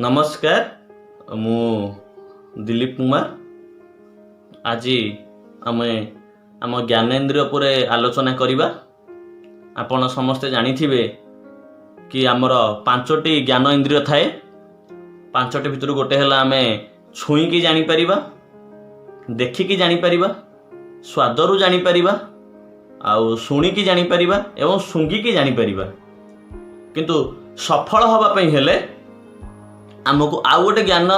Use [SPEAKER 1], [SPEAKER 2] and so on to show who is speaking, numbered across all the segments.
[SPEAKER 1] ନମସ୍କାର, ମୁଁ ଦିଲ୍ଲୀପ କୁମାର। ଆଜି ଆମେ ଆମ ଜ୍ଞାନେନ୍ଦ୍ରିୟ ଉପରେ ଆଲୋଚନା କରିବା। ଆପଣ ସମସ୍ତେ ଜାଣିଥିବେ କି ଆମର ପାଞ୍ଚଟି ଜ୍ଞାନ ଇନ୍ଦ୍ରିୟ ଥାଏ। ପାଞ୍ଚଟି ଭିତରୁ ଗୋଟେ ହେଲା ଆମେ ଛୁଇଁକି ଜାଣିପାରିବା, ଦେଖିକି ଜାଣିପାରିବା, ସ୍ୱାଦରୁ ଜାଣିପାରିବା, ଆଉ ଶୁଣିକି ଜାଣିପାରିବା ଏବଂ ଶୁଙ୍ଘିକି ଜାଣିପାରିବା। କିନ୍ତୁ ସଫଳ ହେବା ପାଇଁ ହେଲେ ଆମକୁ ଆଉ ଗୋଟେ ଜ୍ଞାନ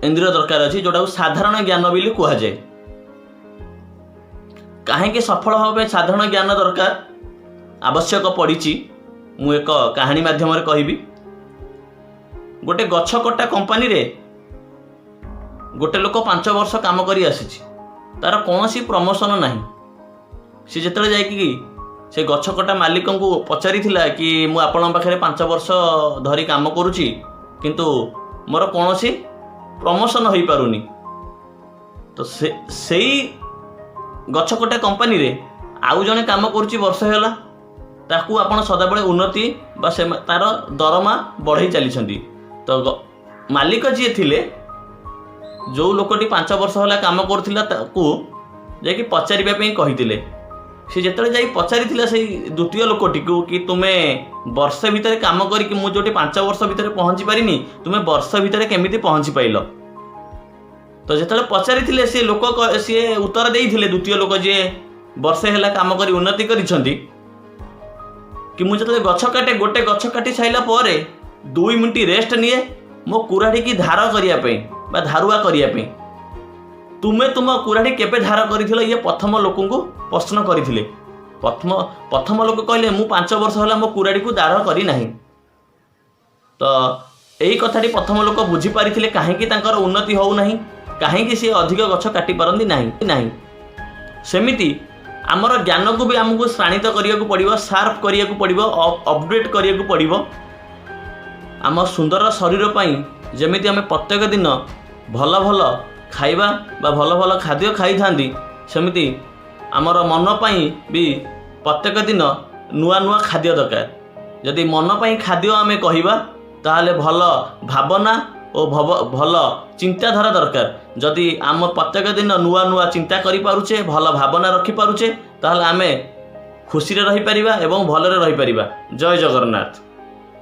[SPEAKER 1] ଇନ୍ଦ୍ରିୟ ଦରକାର ଅଛି, ଯେଉଁଟାକୁ ସାଧାରଣ ଜ୍ଞାନ ବୋଲି କୁହାଯାଏ। କାହିଁକି ସଫଳ ହେବା ପାଇଁ ସାଧାରଣ ଜ୍ଞାନ ଦରକାର ଆବଶ୍ୟକ ପଡ଼ିଛି, ମୁଁ ଏକ କାହାଣୀ ମାଧ୍ୟମରେ କହିବି। ଗୋଟେ ଗଛ କଟା କମ୍ପାନୀରେ ଗୋଟେ ଲୋକ 5 ବର୍ଷ କାମ କରି ଆସିଛି। ତାର କୌଣସି ପ୍ରମୋସନ ନାହିଁ। ସେ ଯେତେବେଳେ ଯାଇକି ସେ ଗଛ କଟା ମାଲିକଙ୍କୁ ପଚାରିଥିଲା କି ମୁଁ ଆପଣଙ୍କ ପାଖରେ 5 ବର୍ଷ ଧରି କାମ କରୁଛି, କିନ୍ତୁ ମୋର କୌଣସି ପ୍ରମୋସନ ହୋଇପାରୁନି, ତ ସେ ସେଇ ଗଛ କଟା କମ୍ପାନୀରେ ଆଉ ଜଣେ କାମ କରୁଛି ବର୍ଷ ହେଲା, ତାକୁ ଆପଣ ସଦାବେଳେ ଉନ୍ନତି ବା ସେ ତାର ଦରମା ବଢ଼େଇ ଚାଲିଛନ୍ତି। ତ ମାଲିକ ଯିଏ ଥିଲେ, ଯେଉଁ ଲୋକଟି 5 ବର୍ଷ ହେଲା କାମ କରୁଥିଲା, ତାକୁ ଯାଇକି ପଚାରିବା ପାଇଁ କହିଥିଲେ। ସେ ଯେତେବେଳେ ଯାଇ ପଚାରିଥିଲା ସେଇ ଦ୍ୱିତୀୟ ଲୋକଟିକୁ କି ତୁମେ ବର୍ଷେ ଭିତରେ କାମ କରିକି ମୁଁ ଯେଉଁଠି 5 ବର୍ଷ ଭିତରେ ପହଞ୍ଚି ପାରିନି, ତୁମେ ବର୍ଷ ଭିତରେ କେମିତି ପହଞ୍ଚି ପାଇଲ? ତ ଯେତେବେଳେ ପଚାରିଥିଲେ, ସେ ଲୋକ ସିଏ ଉତ୍ତର ଦେଇଥିଲେ, ଦ୍ୱିତୀୟ ଲୋକ ଯିଏ ବର୍ଷେ ହେଲା କାମ କରି ଉନ୍ନତି କରିଛନ୍ତି, କି ମୁଁ ଯେତେବେଳେ ଗଛ କାଟେ, ଗୋଟେ ଗଛ କାଟି ସାରିଲା ପରେ 2 ମିନିଟ୍ ରେଷ୍ଟ ନିଏ ମୋ କୁରାଢ଼ିକି ଧାର କରିବା ପାଇଁ ବା ଧାରୁଆ କରିବା ପାଇଁ। ତୁମେ ତୁମ କୁରାଢ଼ି କେବେ ଧାର କରିଥିଲ? ଇଏ ପ୍ରଥମ ଲୋକଙ୍କୁ ପ୍ରଶ୍ନ କରିଥିଲେ। ପ୍ରଥମ ଲୋକ କହିଲେ, ମୁଁ 5 ବର୍ଷ ହେଲା ମୋ କୁରାଢ଼ିକୁ ଧାର କରିନାହିଁ। ତ ଏଇ କଥାଟି ପ୍ରଥମ ଲୋକ ବୁଝିପାରିଥିଲେ, କାହିଁକି ତାଙ୍କର ଉନ୍ନତି ହେଉନାହିଁ, କାହିଁକି ସିଏ ଅଧିକ ଗଛ କାଟି ପାରନ୍ତି ନାହିଁ। ସେମିତି ଆମର ଜ୍ଞାନକୁ ବି ଆମକୁ ଶ୍ରାଣିତ କରିବାକୁ ପଡ଼ିବ, ସାର୍ପ କରିବାକୁ ପଡ଼ିବ, ଅପଡେଟ୍ କରିବାକୁ ପଡ଼ିବ। ଆମ ସୁନ୍ଦର ଶରୀର ପାଇଁ ଯେମିତି ଆମେ ପ୍ରତ୍ୟେକ ଦିନ ଭଲ ଭଲ ଖାଇବା ବା ଭଲ ଭଲ ଖାଦ୍ୟ ଖାଇଥାନ୍ତି, ସେମିତି ଆମର ମନ ପାଇଁ ବି ପ୍ରତ୍ୟେକ ଦିନ ନୂଆ ନୂଆ ଖାଦ୍ୟ ଦରକାର। ଯଦି ମନ ପାଇଁ ଖାଦ୍ୟ ଆମେ କହିବା, ତାହେଲେ ଭଲ ଭାବନା ଓ ଭଲ ଚିନ୍ତାଧାରା ଦରକାର। ଯଦି ଆମ ପ୍ରତ୍ୟେକ ଦିନ ନୂଆ ନୂଆ ଚିନ୍ତା କରିପାରୁଛେ, ଭଲ ଭାବନା ରଖିପାରୁଛେ, ତାହେଲେ ଆମେ ଖୁସିରେ ରହିପାରିବା ଏବଂ ଭଲରେ ରହିପାରିବା। ଜୟ ଜଗନ୍ନାଥ।